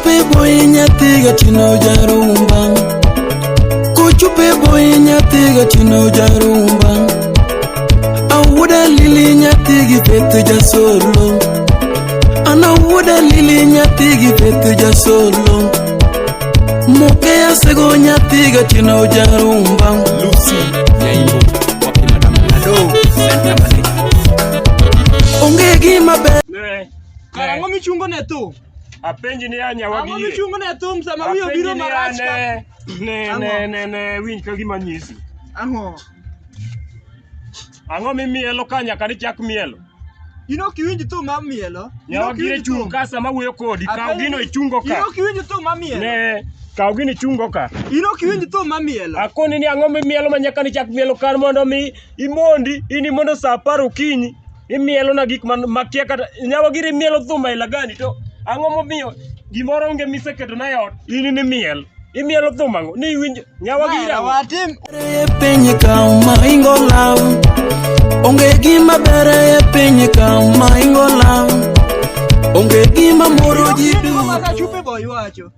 Kochupe boy nyathi gatino jarumba. Kochupe boy nyathi gatino jarumba. Awuoda lili nyathi gi peth jasolo. An awuoda lili nyathi gi peth jasolo. Moke asego nyathi gatino jarumba. Lucy Nyaimbo wapi Madam Lado Center Manager. Onge gima ber. Ne. Kara ang'o michungo ne thum? Apenji ni anya Ang'o wagire. michungo ne thum sama wiyi obiro marach ka? Ne Ang'o? ne ne ne winj ka gima nyisi. Ang'o? Ang'o mimielo ka nyaka nichak mielo? In ok iwinj thum ma mielo? In Nyawa ok gire iwinj chung thum? ka sama wuoyo kodi, kaw Apenji gino ni- ichungo In ka. ok iwinj thum ma mielo? Ne, kaw gino ichungo ka. In ok iwinj thum ma mielo? Akoni ni ang'o mimielo ma nyaka nichak mielo kar mondo mi imondi, in imondo sa apar okinyi, imielo na gik man makia kata nyawa gire imielo thum aila gani to ang'o momiyo gimoro onge miseketo na e ot, in ni miel. Imielo thum ang'o? Ni iwinj nyawa gire ang'o? Watim E piny ka maingo law. Onge gima ber e piny ka maingo law. Onge gima moro ji duto. kaka chupe boy wacho.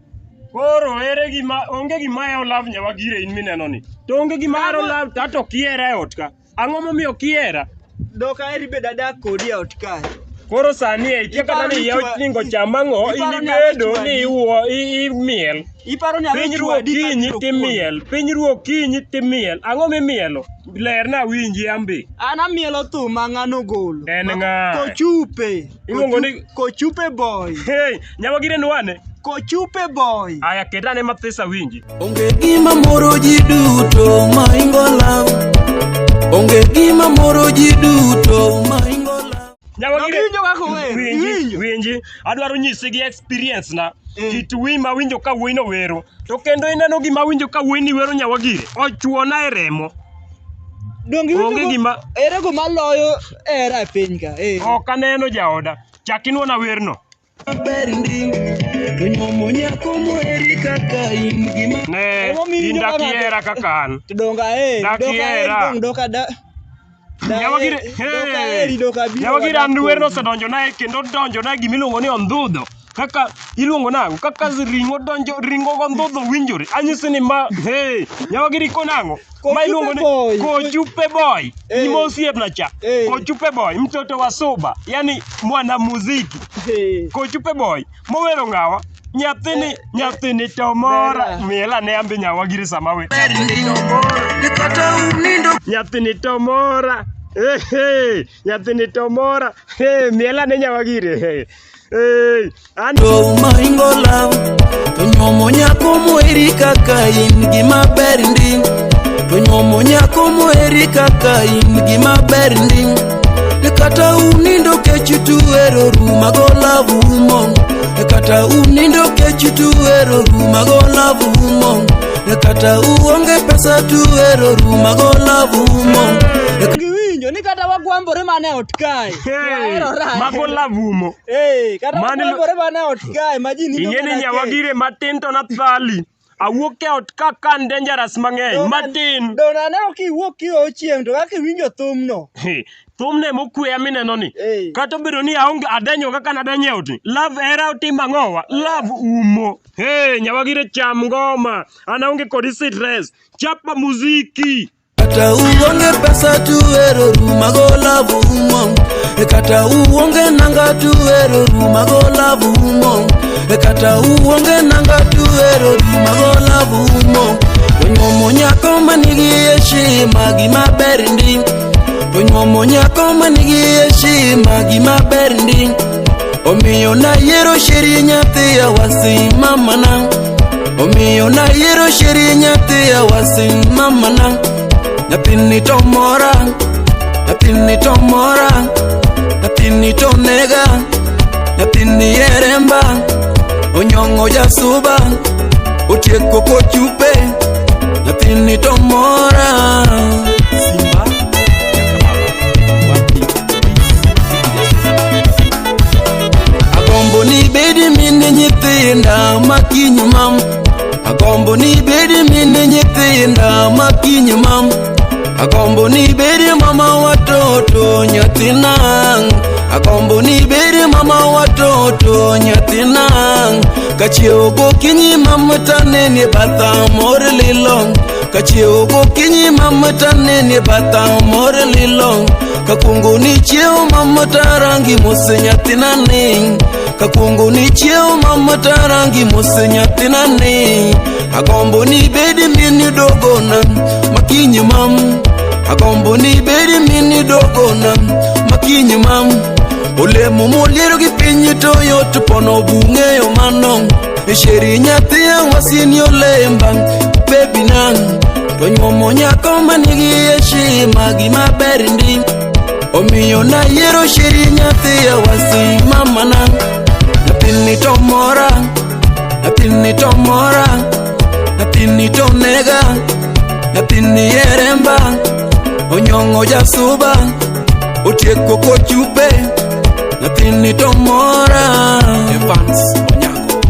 Koro ere gima onge gima hero love nyawa gire in mineno ni. To onge gima hero love to ato kiera e ot ka. Ang'o momiyo kiera? Dok aheri bedo adak kodi e ot kae. Koro sani e ikia kata ni iye ningo cham ang'o in Iparo ni ibedo awechwadi. ni iwuo imiel. Iparo ni Piny ruo awechwadi okinyi kabiro kuomi. timiel, piny ruo okinyi timiel. Ang'o mimielo? Lerna awinji ambi. An amielo thum ma ng'ano ogolo. En Ma- ng'a? Kochupe. Iluongo ni- Kochupe boy. Hey, nyawa gire nwane. Kochupe boy. Aya ketane mathis awinji. Onge gima moro ji duto maingo law. Onge gima moro ji duto maingo law. Nyawa gire. Iwinjo kaka ower? Winji, Iwinjo? winji. Adwaro nyisi gi experience na. Eh. Kit wi ma winjo ka wuoyi no wero. To kendo ineno gima winjo ka wuoyi ni wero nyawa gire. Ochuona e remo. Donge iwinjo Onge go- gima- Ere goma loyo hera e piny ka? Eh. Ok aneno jaoda. Chak inuona werno. Ber ndi. To nyuomo nyako moheri kaka in gima Ne, Emomiyo in iwinjo dak ka ng'ato- ihera kaka an. To donge aheri, Dak donge aheri, ihera. dong' doka da. Da Nyawa gire, aheri, doka aheri, doka abiro Nyawa gire an wadak werno kodi. osedonjona e kendo donjona e gimiluongo ni ondhudho. Kaka iluongo nang'o? Kaka ring'o donjo ring'o gondhodho winjore. Anyisi ni ma hey, nyawa gire iko nang'o? Ma iluongo ni Kochupe boy. Kochupe boy. Eh. Ni osiepna cha. Eh. Kochupe boy, mtoto wa suba. Yani mwanamuziki. Eh. Kochupe boy, mowero ng'awa? Nyathini, nyathini to mora. Bera. Miel ane ambe nyawa gire sama we. ber ndi. Kata unindo Nyathini to mora. Eh, eh, nyathini to mora. Eh, miel ane nyawa gire. Eh, eh, an to maingo law. To nyuomo nyako moheri kaka in gima ber ndi. To nyuomo nyako moheri kaka in gima ber ndi. Kata unindo kech tuero ruma go lavumo. Kata unindo kech tuero ruma go lavumo. Kata uonge pesa tuero ruma go lavumo. Giwinjo ni kata wagwambore mana e ot kae. Hey, Waherora. mago lavumo. Eh, kata Mano wagwambore mana e ot kae ma ji nindo Ing'e ni mana nyawa kech. gire matin to nathali. Awuok e ot ka kan dangerous mang'eny. Matin. Donge aneno kiwuok kio chieng' to kaka iwinjo thumno. He, Thumne mokweya mineno ni. Eh. Kata obedo ni aonge adenyo kaka nadenyo e ot. Love era otimo ang'owa? Love umo. Hey, nyawa gire cham ngoma. An aonge kodi stress. Chapa muziki. Kata uonge pesa tuero ruma go lavumo. Kata uonge nanga tuero ruma go lavumo. Kata uonge nanga tuero ruma go lavumo. To nyuomo nyako manigi heshima gima ber ndi. To nyuomo nyako manigi heshima gima ber ndi. Omiyo nayiero sheri nyathi awasi mamana. Omiyo nayiero sheri nyathi awasi mamana. Nyathini to mora, nyathini to mora, nyathini to nega, nyathini eremba, onyong'o jasuba, otieko kochupe, nyathini to mora. Simba Jakababa wapi Agombo ni bedi mine nyithinda makiny mam. Agombo ni bedi mine nyithinda makiny mam. Agombo ni bedi mama watoto nyathina. Agombo ni ibed mama watoto nyathina. Kachiewo gokinyi mama taneni e batha mor lilo. Kachiewo gokinyi mama taneni e batha mor lilo. Kakwongo ni chiewo mama tarangi mose nyathina ni. Kakwongo ni chiewo mama tarangi mose nyathina ni. Agombo ni ibed min dogona makinyi mam. Agombo ni ibed min dogona makinyi mam. Olemo moliero gi piny to yot pono bung'eyo mano. Sheri nyathi wasini olemba baby na. To nyuomo nyako manigi heshima gima ber ndi. Omiyo nayiero sheri nyathi awasi mama na. Nyathini to mora, nyathini to mora, nyathini to nega, nyathini eremba, onyong'o jasuba, otieko kochupe, nyathini to mora. Evans Onyango.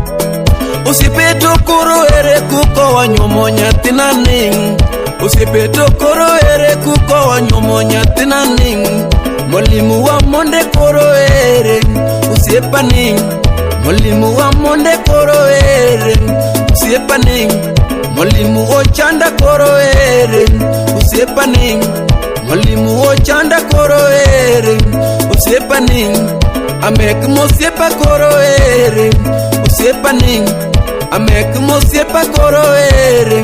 Osiepe to koro ere kuko wanyuomo nyathina ning. Osiepe to koro ere kuko wanyuomo nyathina ning. Mwalimu wa monde koro ere osiepa ning. Mwalimu wa monde koro ere osiepa ning. Mwalimu ochanda koro ere osiepa ning. Mwalimu ochanda koro ere osiepa ning. Amek mosiepa koro ere osiepa ning. Amek mosiepa koro ere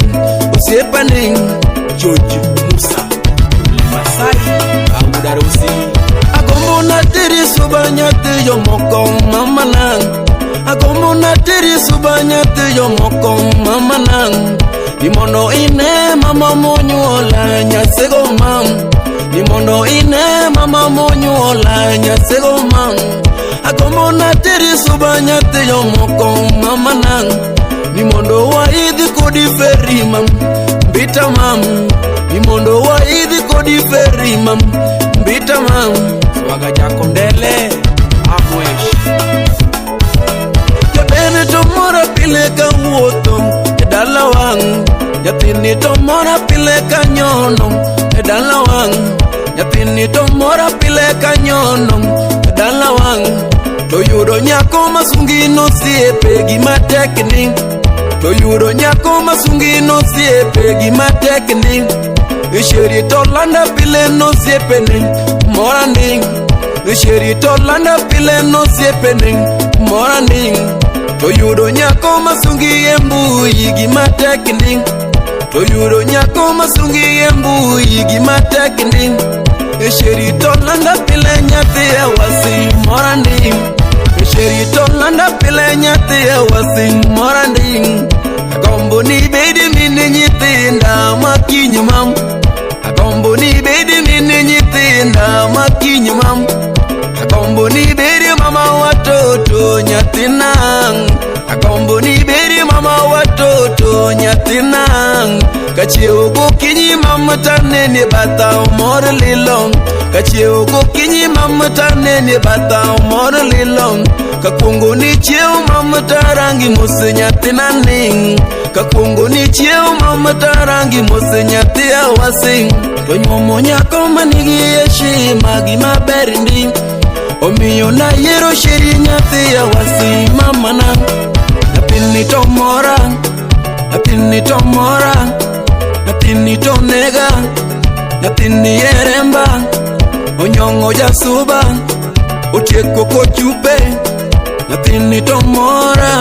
osiepa ning. George Musa. Masai Audarusi. Agombo nateri suba nyathi jomoko mama na. Agombo nateri suba nyathi jomoko mama na. Ni mondo ine mama monyuola nyasego mam. Ni mondo ine mama monyuola nyasego mam. Agombo nateri suba nyathi jomoko mama na. Ni mondo waidhi kodi feri mam. Mbita mam. Ni mondo waidhi kodi feri mam. Mbita mam. Swaga Jakondele. Amwesh. Jabene to mora pile ka wuotho e dala wang'. Nyathini to mora pile ka nyono e dala wang'. Nyathini to mora pile ka nyono e dala wang'. To yudo nyako masungi nosiepe gima tek ni. To yudo nyako masungi nosiepe gima tek ni. Sheri to landa pile nosiepe ni mora ni. Sheri to landa pile nosiepe ni mora ni. To yudo nyako masungi e mbui gima tek ni. To yudo nyako masungi e mbui gima tek ni. Sheri to landa pile nyathi e wasi mora ni. Sheri to landa pile nyathi e wasi mora ni. Agombo ni ibed min nyithinda makinyi mam. Agombo ni ibed min nyithinda makinyi mam. Agombo ni ibed mama watoto nyathina. Agombo ni ibed mama watoto nyathina. Kachiewo gokinyi mama taneni batha mor lilo. Kachiewo gokinyi mama taneni batha mor lilo. Kakwongo ni chiewo mama tarangi mose nyathina ning. Kakwongo ni chiewo mama tarangi mose nyathi awasi. To nyuomo nyako manigi heshima gima ber ndi. Omiyo nayiero sheri nyathi awasi mama na. Nyathini to mora, nyathini to mora, nyathini to nega, nyathini eremba, onyong'o jasuba, otieko kochupe, nyathini to mora.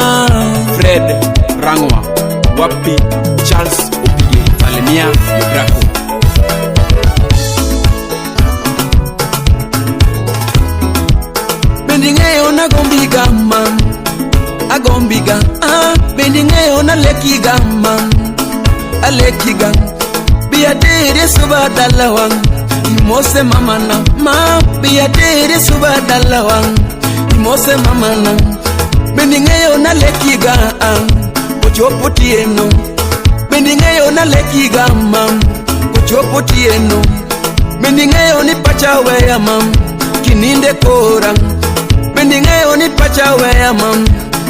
Fred Rangwa. Wapi Charles Opige. Salimia Yobrako. Bende ing'eyo nagombiga mam, agombiga, ah, bende ing'eyo nalekiga mam, alekiga. Bi atere suba dalawa, imose mamana, ma, bi atere suba dalawa, imose mamana. Bende ing'eyo nalekiga, ah, kochopo otieno. Bende ing'eyo nalekiga mam, kochopo otieno. Bende ing'eyo ni pacha weya mam, kininde kora. Bende ing'eyo ni pacha weya mam,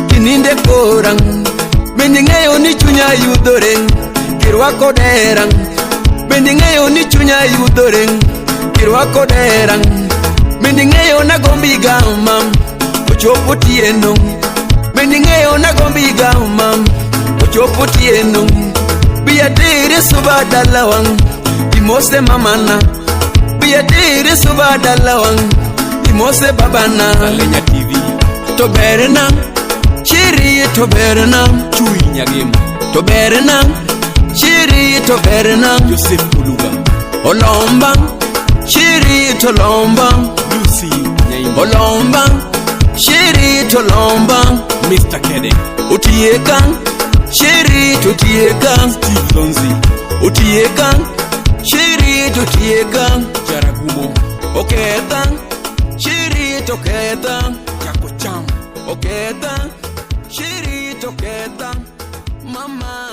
kininde kora. Bende ing'eyo ni chunya yudore, kirwako dera. Bende ing'eyo ni chunya yudore, kirwako dera. Bende ing'eyo nagombi ga mam, ochopo otieno. Bende ing'eyo nagombi ga mam, ochopo otieno. Bi atere suba dalawa, imose mamana. Bi atere suba dalawa, imose babana. Alenya TV. To berna, chiri to berna, Chui Nyagem. To berna, chiri to berna. Joseph Oluga. Olomba, chiri to lomba. Lucy Nyaimbo. Olomba, chiri to lomba. Mr. Kede. Otieka, chiri to tieka. Steve Lonzi. Otieka, chiri to tieka. Jaragumo. Oketha, chiri to ketha. Jako Cham. Oketha, chiri to ketha. Mama.